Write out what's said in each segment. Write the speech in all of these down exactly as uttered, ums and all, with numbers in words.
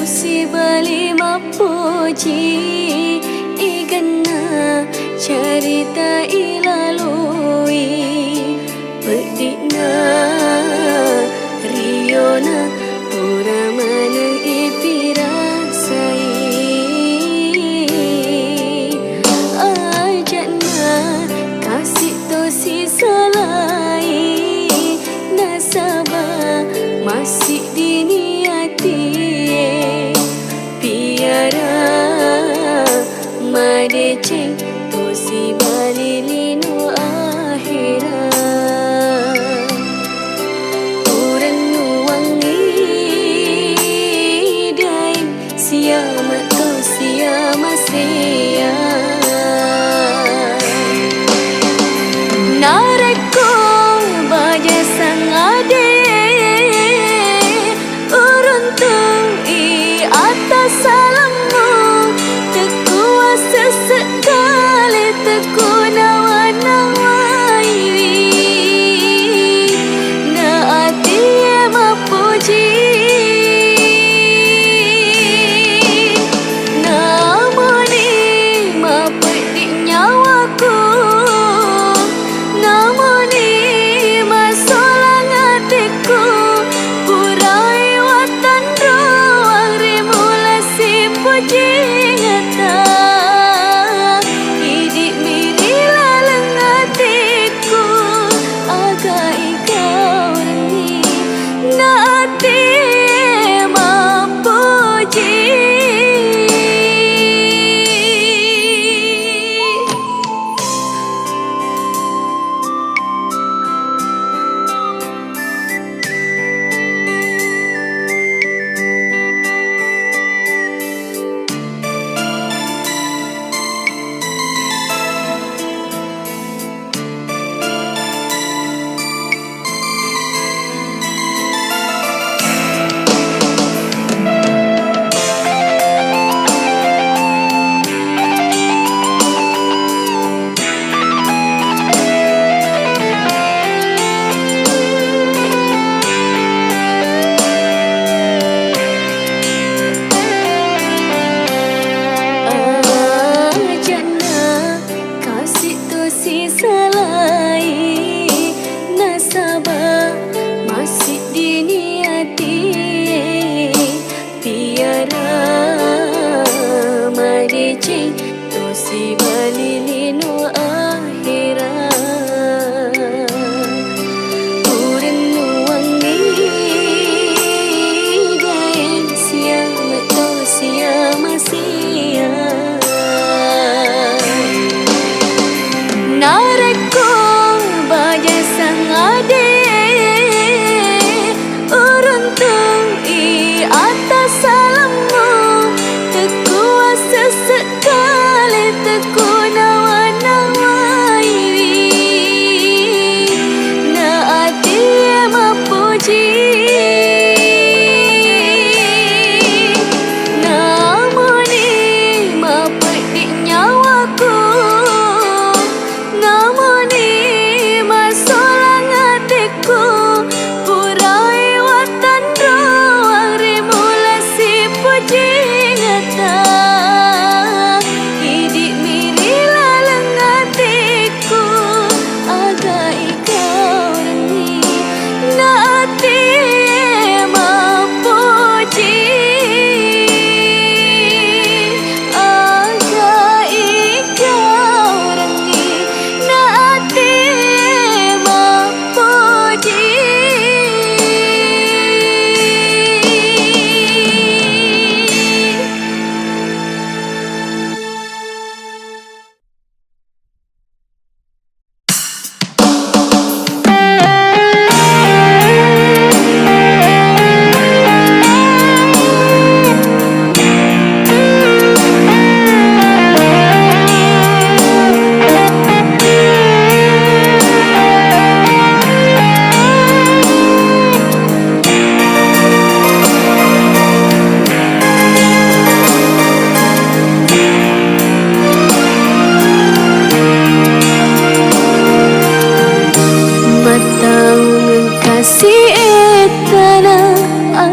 Sibali mappoji igenna carita ilalui, peddi'na riona pura maneng ipirasai. Aja'na kasi' to sisalai, nasaba' massiddi ni atie. Piara madeceng to sibali lino ahera. Urennuwangngi daeng siametto siamasea. Narekko baja sangade, uruntu'i atassalammu, tekkuwa sessekka.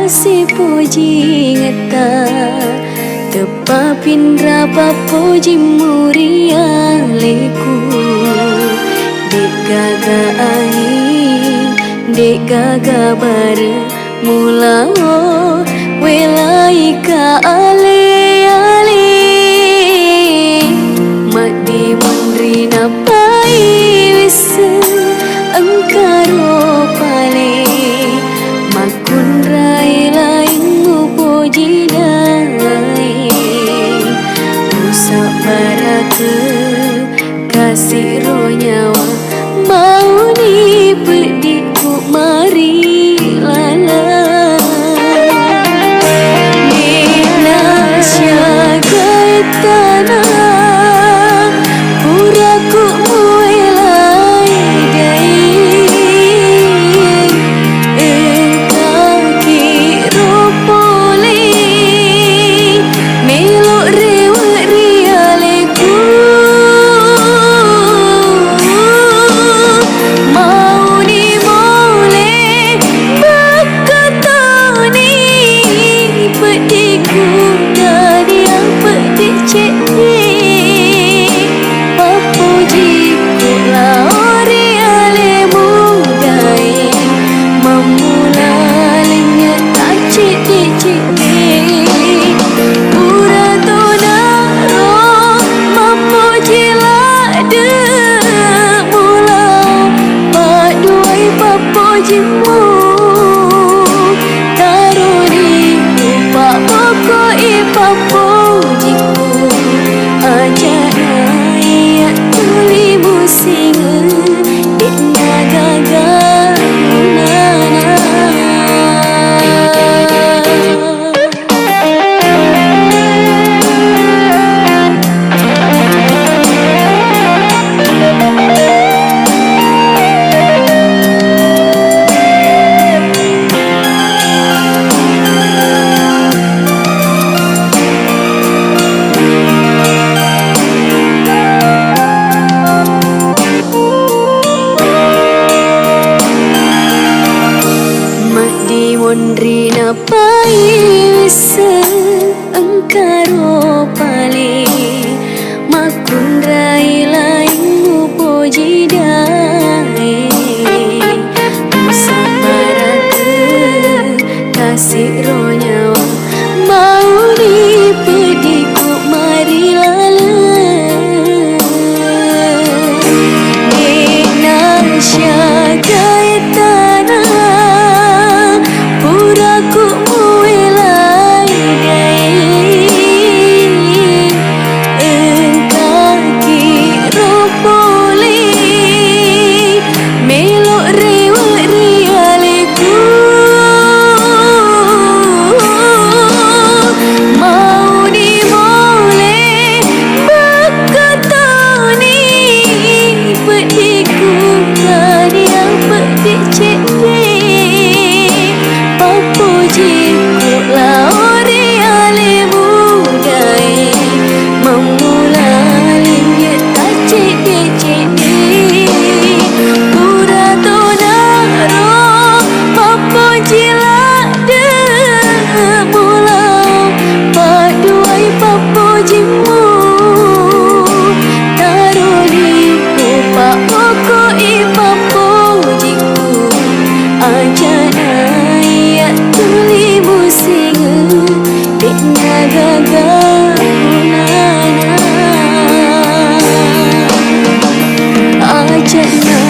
sipojingetta, teppa pinra pappojimmu ri aleku. De'gaga anging, de'gaga bareng, mulao welaika ale-ale. Maddimonri nappai wisseng engkaro pale, makkunrai laing mupoji dae. Musabbarake kasiro nyawa, mauni peddiku mari laleng. De'na siaga ettana, puraku muelai dae. Engkaki ro pole, melo rewe ri aleku. Mauni mole, bekkatoni peddiku, tania peddi cedde. Pappojikku lao ri alemu dae, mammula lenynye taccedde-cedde. Pura tonaro mappoji ladde, mula padduai pappojimmu. Taroni upabbokoi pappojikku, ajana iya tuli musingeng, de'na gaga gunana. Maddi monri nappai wisseng engkaro pale, makkunrai laing mupoji dae. Musabbarake kasiro nyawa, mauni peddiku mari laleng. De'na siaga ettana, puraku muelai dae. Engkaki ro pole, melo rewe ri aleku. Mauni mole, bekkatoni peddiku, tania peddi cedde. Pappojikku lao ri alemu dae, mammula lenynye taccedde-cedde. Pura tonaro mappoji ladde, mula padduai pappojimmu. Taroni upabbokoi pappojikku, ajana iya tuli musingeng, de'na gaga gunana. Ajana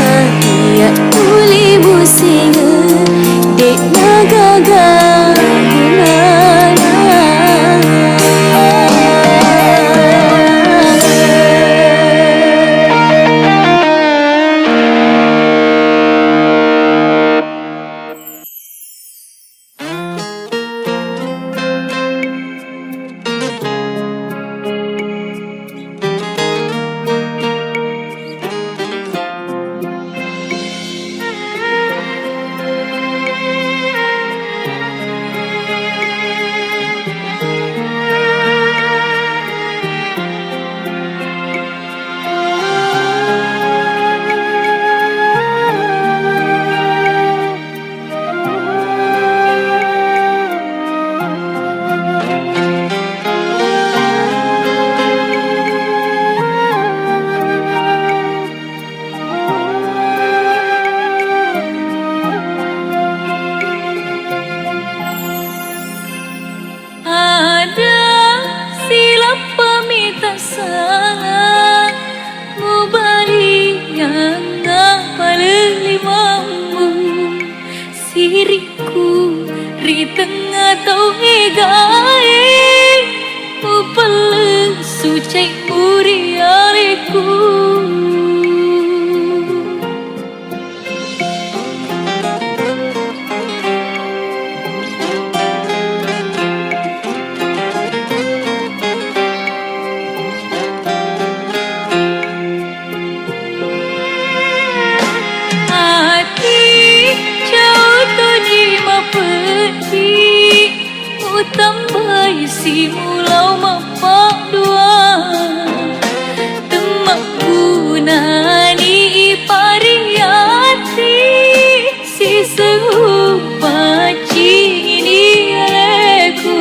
iya tuli musingeng, de'na gaga gunana. Diriku ri tengnga tau egae, upellesu cai'mu ri aleku. Ati jauh toni mapeddi, utambai simulau mappaddua. Temmakkunani ipariati, siseng paccini aleku.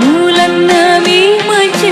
Bulanna mi mace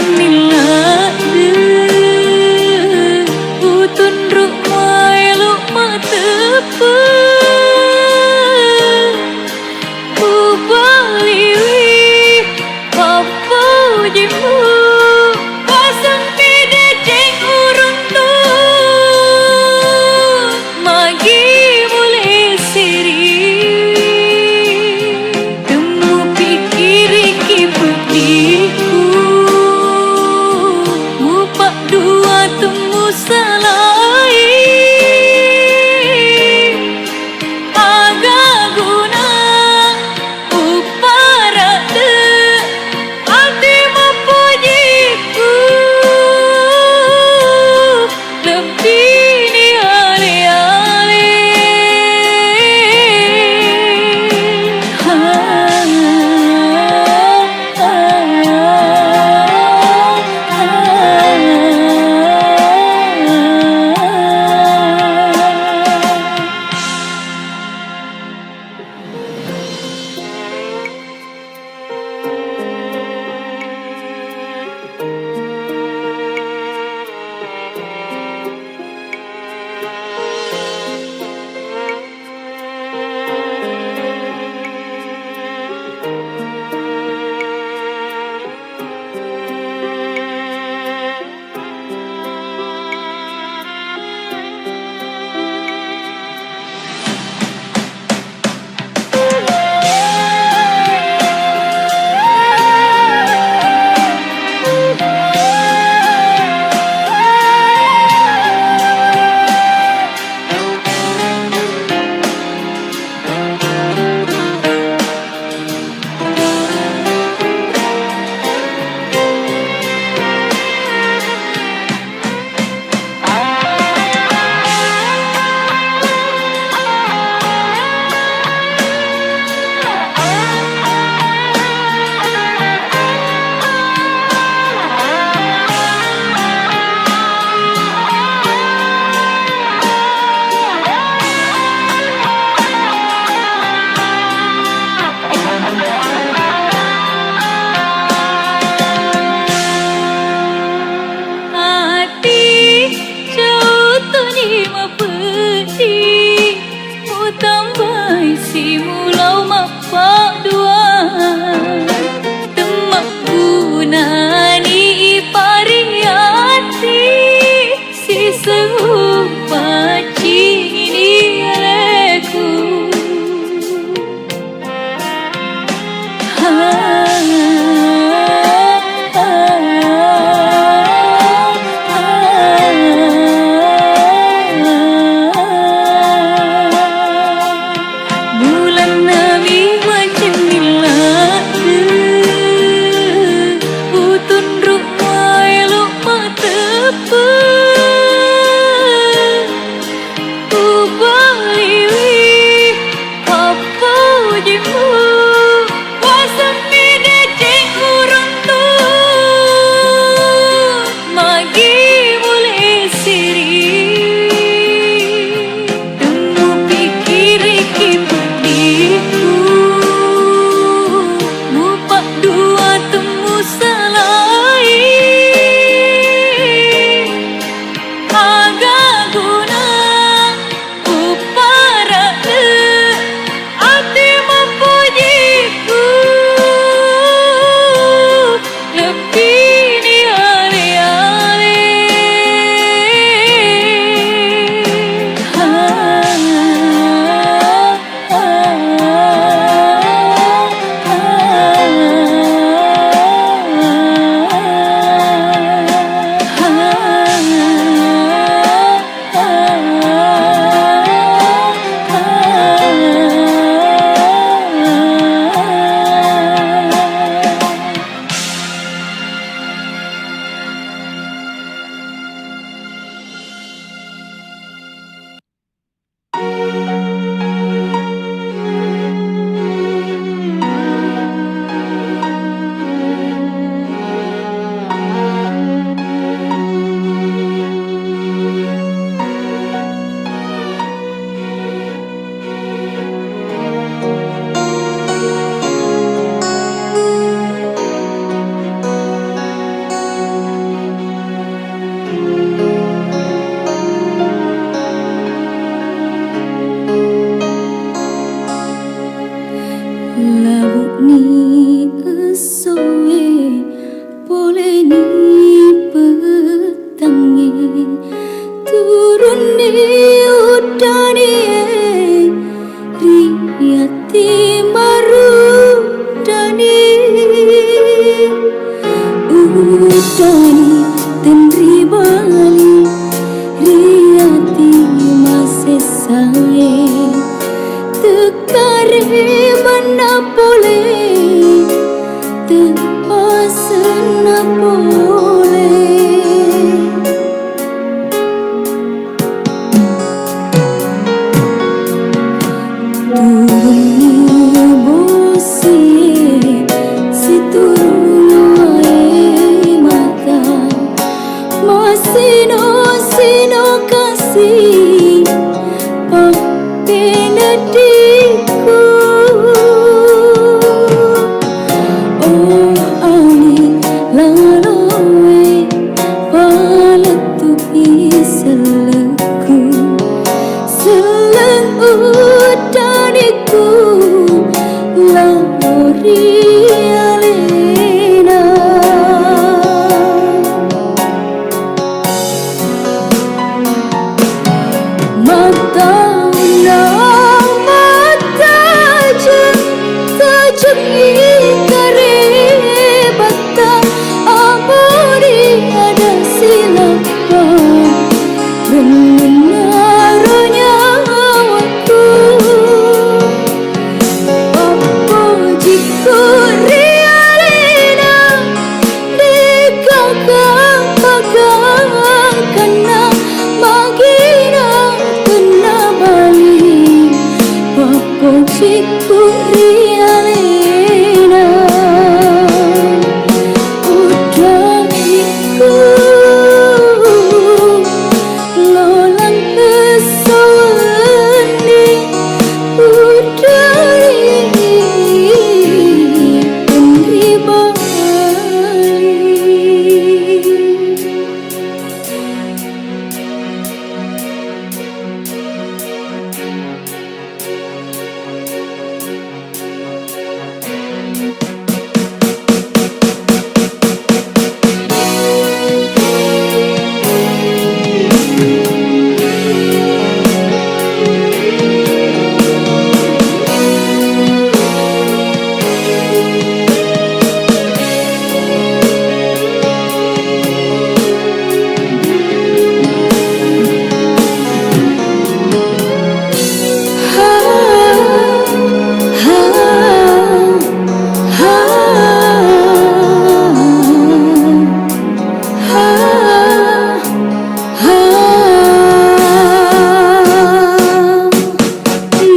Essoe poleni pettangnge, turunni uddanie ri ati maruddani. Uddani tenri bali ri ati masessae. Tekkare manna pole, tepasenna pole. Turunni bosie, situru ae mata, masino-sino kasi pappeneddikku. Oh, ani laloe, palettu'i sellekku. Selleng uddaniku lao ri alena. Matauna mattajeng, tajengngi karebatta, amuni ada silappa, rennunna ro nyawaku. Pappojikku ri alena, dekaga-kaga kenna magina tenna bali. Pappojikku ri alena, uddaniku lolang esso wenni, uddani tenri bali.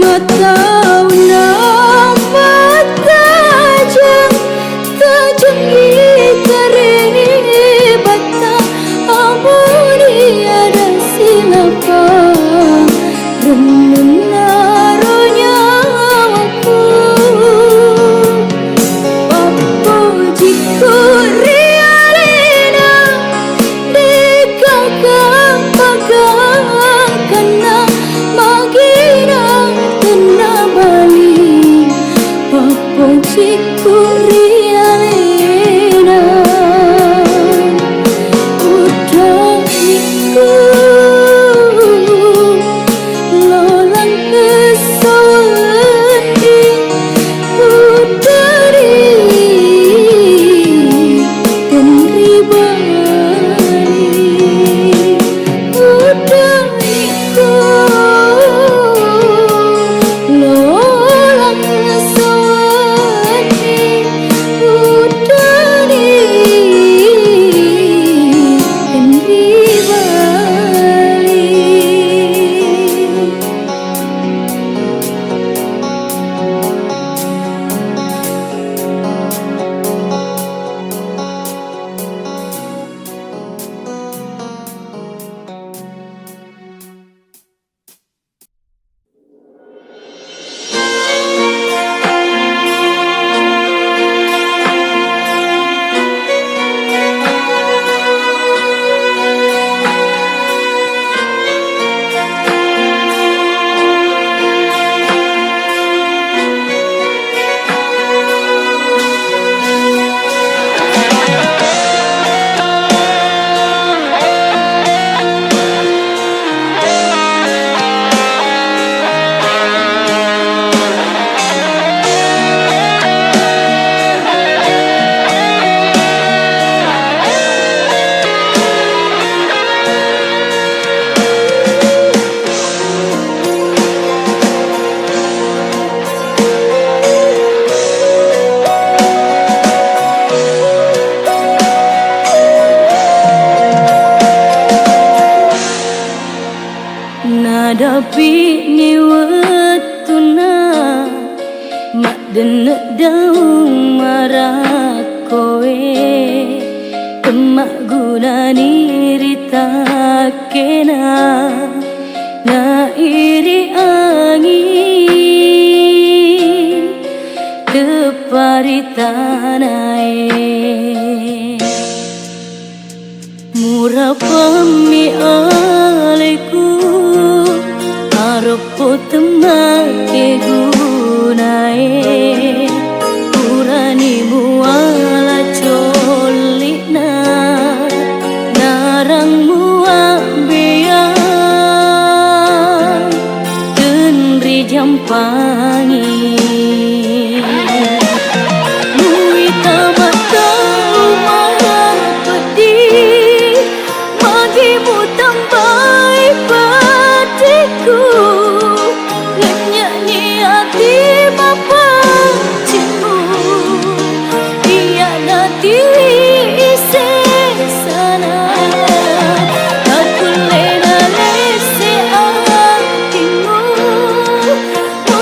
Matauna mattajeng, tajengngi karebatta, amuni ada silappa, rennunna ro nyawaku. Pappojikku ri alena, dekaga-kaga kenna magina tenna bali. Pappojikku ri alena, uddaniku lolang esso wenni, uddani tenri bali, uddaniku lolang esso wenni, Denne' daung marakkoe, temmagunani ri takkena, nairi anging teppa ri tanae. Murapammi aleku, aroppo temmakke gunae, purani muala colli'na, narang muabbea, tenri jampangi. Muita mattau mala peddi, magi mutambai peddiku, lenynye'ni ati mapaccingmu, iyana tiwi isessana, takulle nalesse atimmu.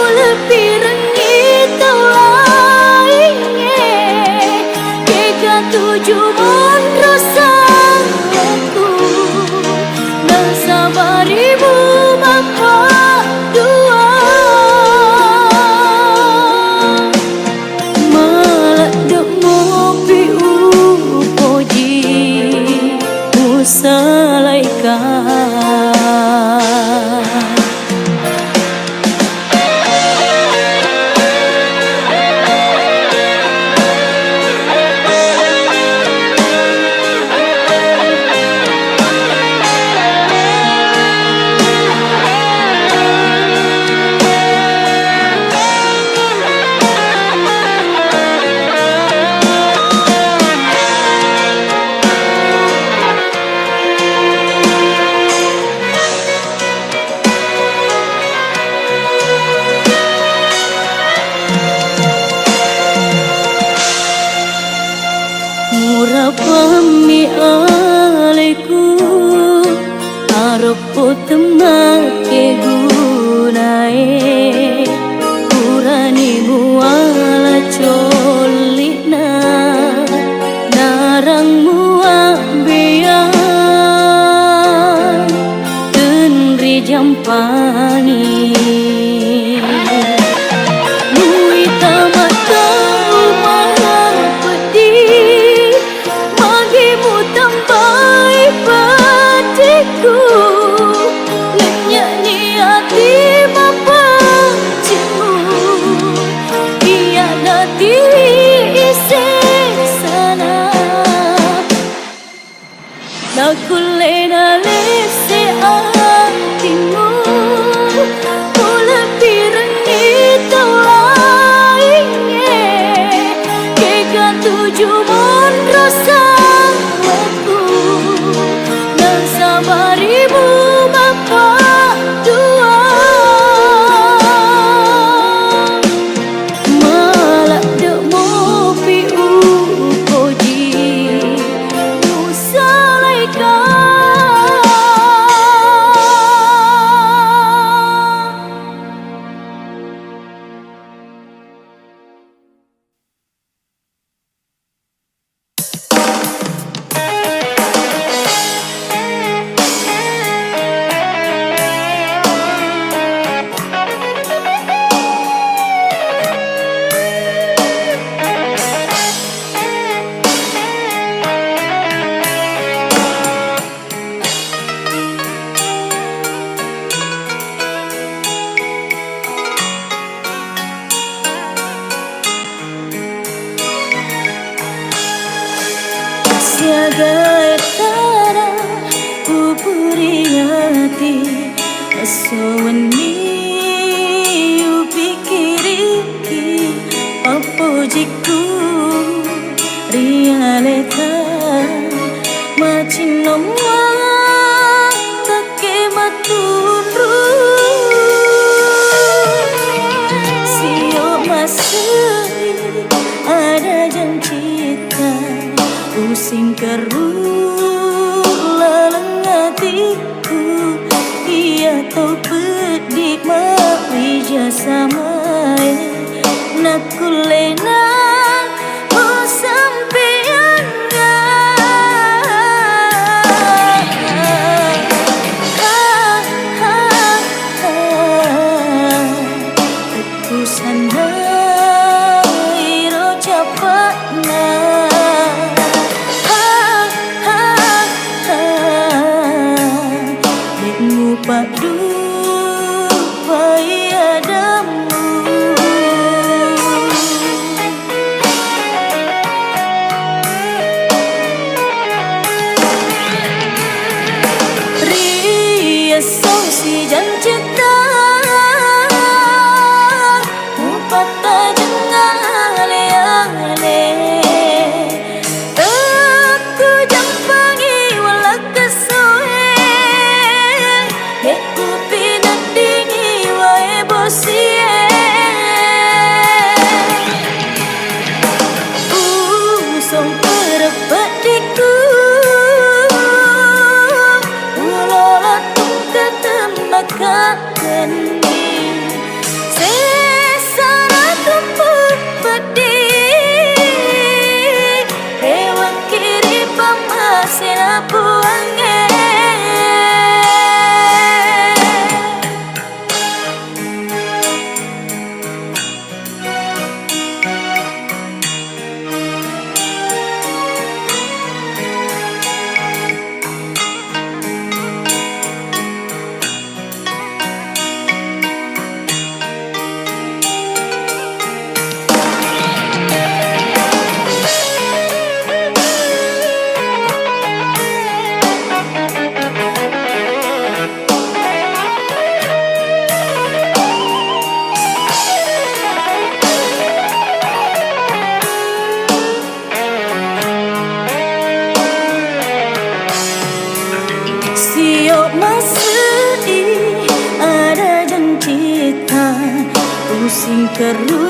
Ulebbirengngi tau laingnge, kega tuju monro salekku, nasabarimu mappaddua. Maladde' mopi upoji, usalaika. Murapammi aleku, aroppo temmakke gunae, purani muala colli'na, narang muabbea, tenri jampangi. Muita mattau mala peddi, magi mutambai peddiku, lenynye'ni ati mapaccingmu, iyana tiwi isessana. Nakulle nalesse atimmu, ulebbirengngi tau laingnge, kega tuju monro salekku, nasabarimu mappaddua. Maladde' mopi upoji, usalaika. Siaga ettana upuringati, esso wenni upikkirikki pappojikku ri aleta. Macinnong wattakke mattunru, sio masei ada jancitta, usingkerru laleng atikku, iya to peddi marija samae. Nakkullena musampeanga. Ha, ha, ha. Tekku sanna iro capa'na. Ha, ha, ha. De'mu paddupai adammu. Ri esso sijancita, mupattajeng ale-ale. Tekku jampangi wallakkesoe, de' upineddingi wae bosie. Usompere peddiku, ulola tungke temmakattenni. Sessana tumpu peddi, rewe'ki ri pammasena Puangnge. Sio masei ada jancita, usingkeru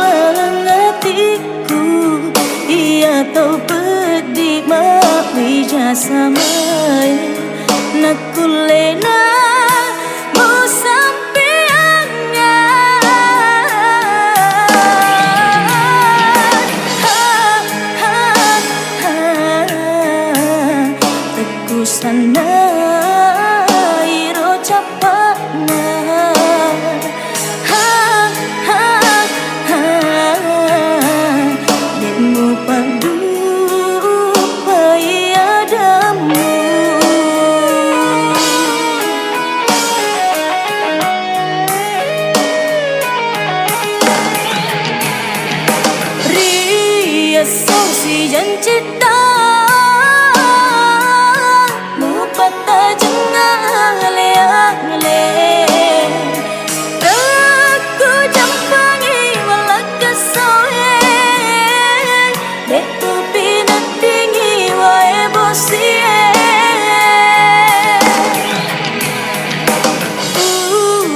laleng atiku, iya tau peddi mawija samae, nakkullena musampeanga. Ha, ha, ha. Tekku sanna iro capa'na. Ha, ha, ha. De'mu paddupai adammu. Ri esso sijancita, mupattajeng ale-ale. Tekku jampangi wallakkesoe, de' upineddingi wae bosie.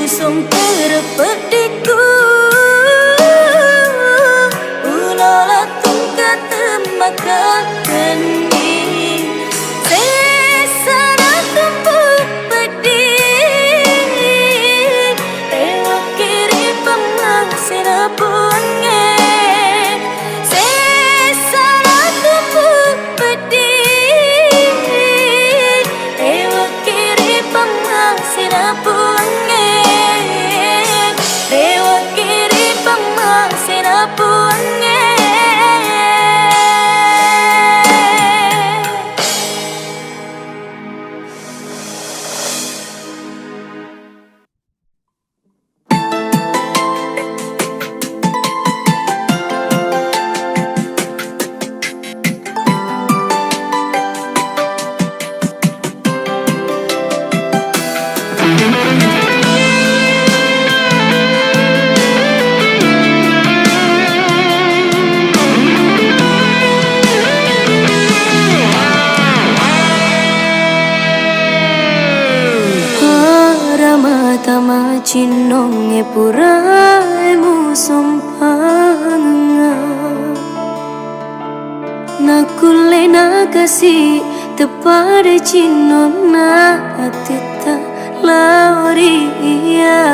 Usompere peddiku, ulola tungke temmakattenni. Sessana tumpu peddi, rewe'ki ri pammasena Puangnge. Sessana tumpu peddi, rewe'ki ri pammasena Puangnge. Rewe'ki ri pammasena Puangnge. Haramata macinnongnge purae musompangengnga. Nakkulle nakasi teppada cinnonna atitta lao ri iya.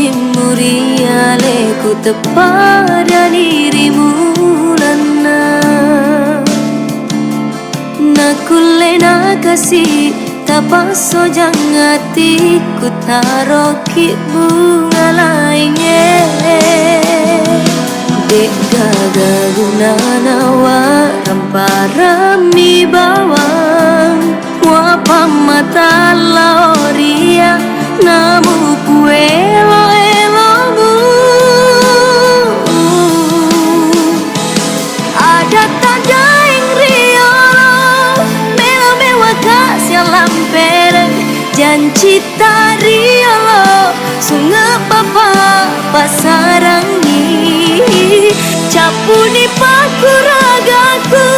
Muri aleku teppadani ri mulanna. Nakulle nakasi tapassojang atiku taroki bunga laingnge. De'gaga gunana wa rampa-rammi bawang. Muappammata lao ria, namu kuelo-elomu. Adatta daeng riolo, melo-melo waka sialampereng, jancitta riolo. Sunge' bapa passarangngi, cappuni pakkuragaku,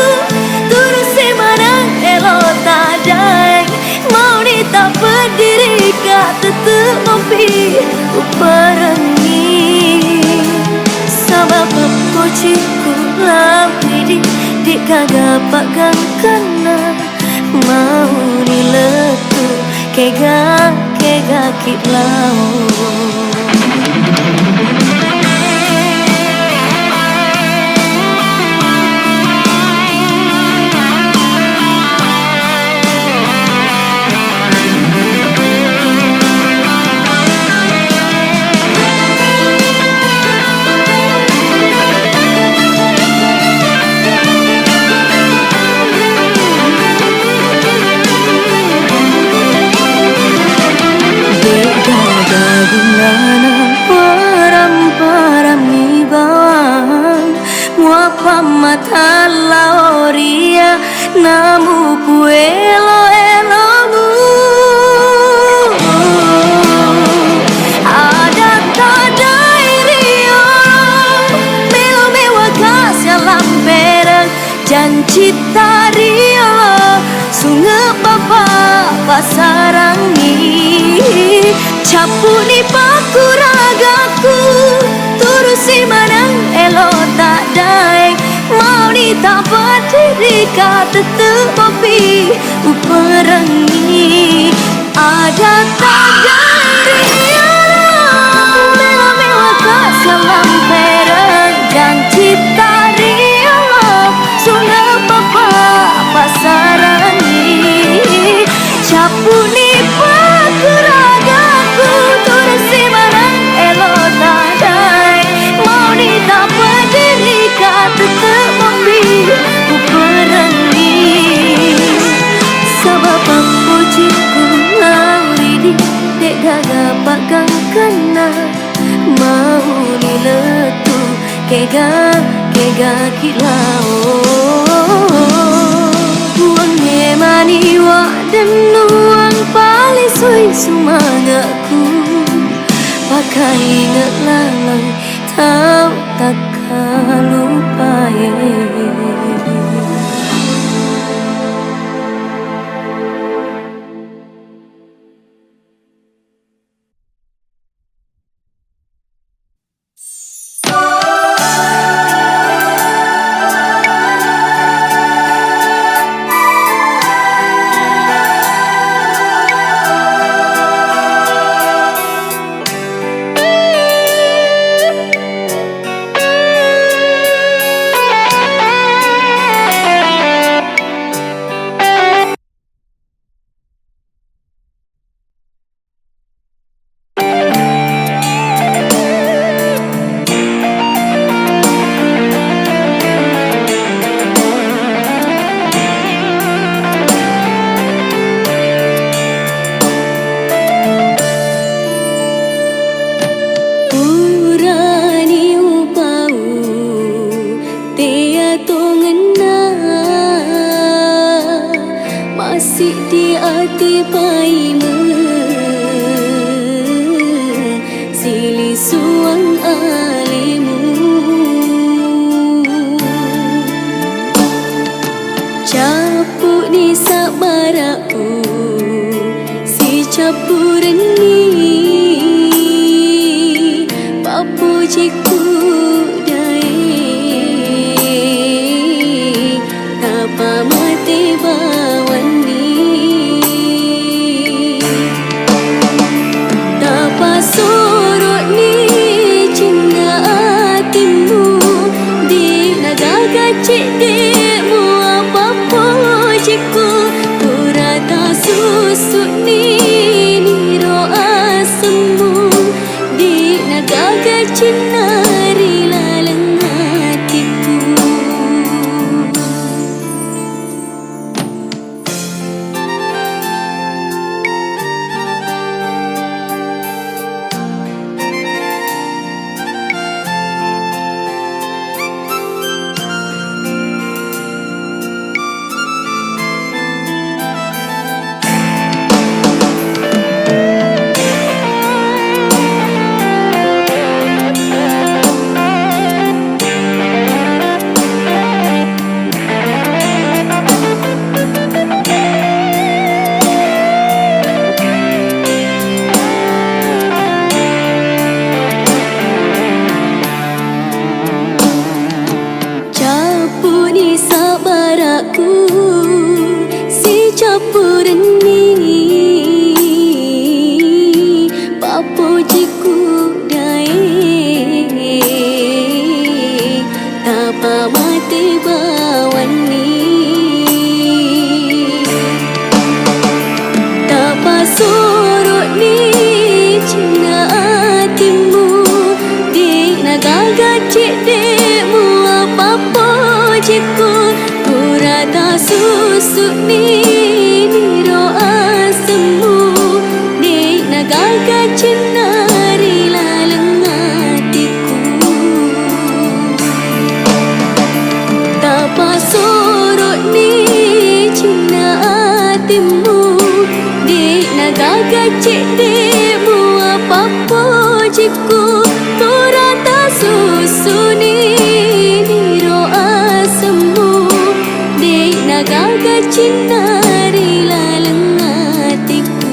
turusi maneng elo tadaeng, mauni tapeddirika tette' mopi uparengngi. Saba' pappocikku lao idi', de'gaga paggangkanna. Mauni lettu kega-kegaki lao. De'gaga gunana parang-parang mi bawang, muappammata lao ria, namu kuelo-elomu. Adatta daeng riolo, melo-melo waka sialampereng, jancitta riolo. Sunge' bapa passarangngi, cappuni pakkuragaku, turusi maneng elo tadaeng, mauni tapeddirika tette' mopi uparengngi. Adatta daeng riolo, melo-melo waka sialampereng, jancitta riolo. Sunge' bapa passarangngi, cappuni pakkuragaku, turusi maneng elo tadaeng, mauni tapeddirika tette' mopi uparengngi. Saba' pappocikku lao idi', de'gaga paggangkanna. Mauni lettu kega-kegaki lao. Puangnge mani waddennuang, palisui sumange'ku, pakainge' laleng tau takkalupae. Purani upau tea tongenna, massiddi ati paimeng silisuang alemu. Cappu'ni sabbara'ku, sicappurenni pappojikku daeng, tapamate bawanni, tapasoro'ni Cedde'mu apa pojikku, pura tasussu'ni niro asemmu, de'na gaga cinna ri laleng atikku. Cappuni sabbarakku, sicappurenni pappojikku dae. Tapa mate bawanni, tapa soro'ni cinna atimmu, de'na gaga cedde'mu apa pojikku, pura tasussu'ni niro asemmu, de'na gaga cinna ri laleng atikku. Tapasoro'ni cinna atimmu, de'na gaga cedde'mu apa pojikku, pura tasussuni niro asemmu, de'na gaga cinna ri laleng atikku.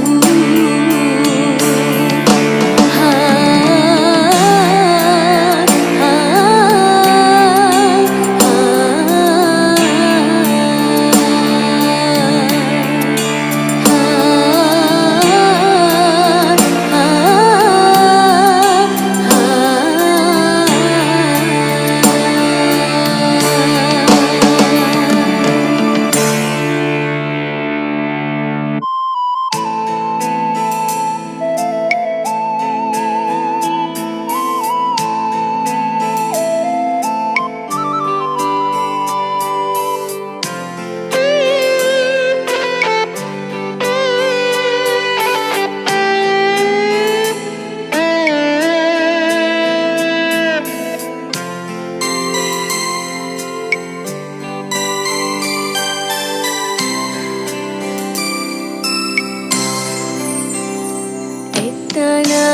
Ettana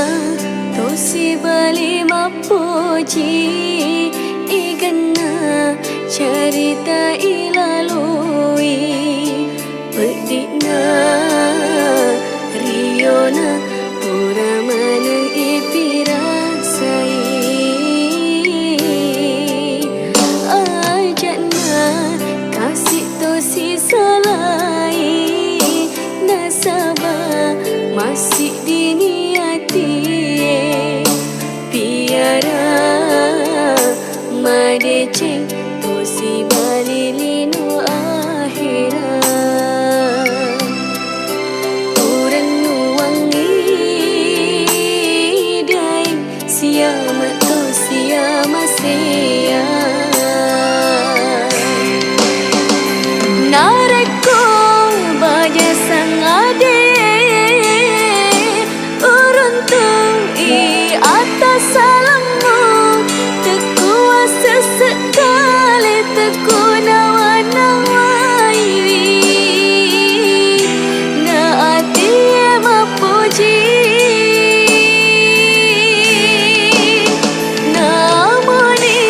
tosi bali mappoji, igenna carita ilaloi. Peddi'na riona pura maneng ipirasai, aja'na kasi tosi salai, nasaba massiddi ni atie. Piara madeceng tosi bali lino ahera. Urennuwangngi daeng siametto siamasea. Narekko baja sangade, uruntu'i atassalammu, tekku assesse kale, tekku nawa-nawaiwi, na atie mappoji. Namuni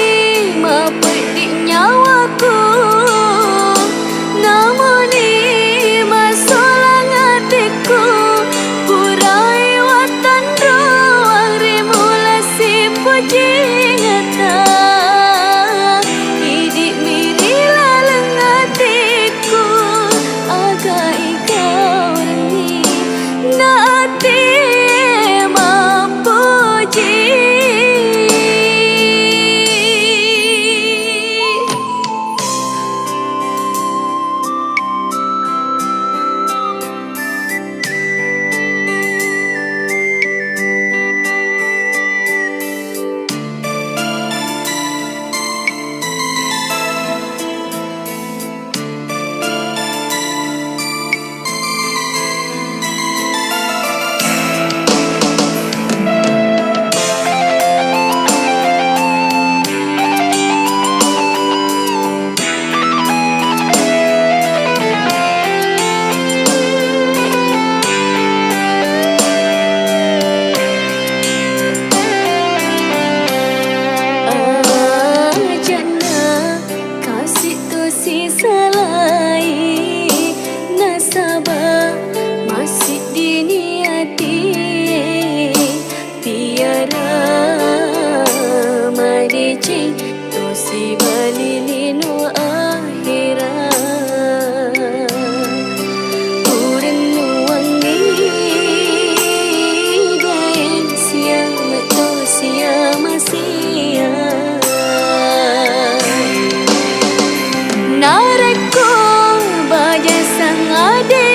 mapeddi nyawaku, namuni masolang atikku, purai wattanroang Nang ade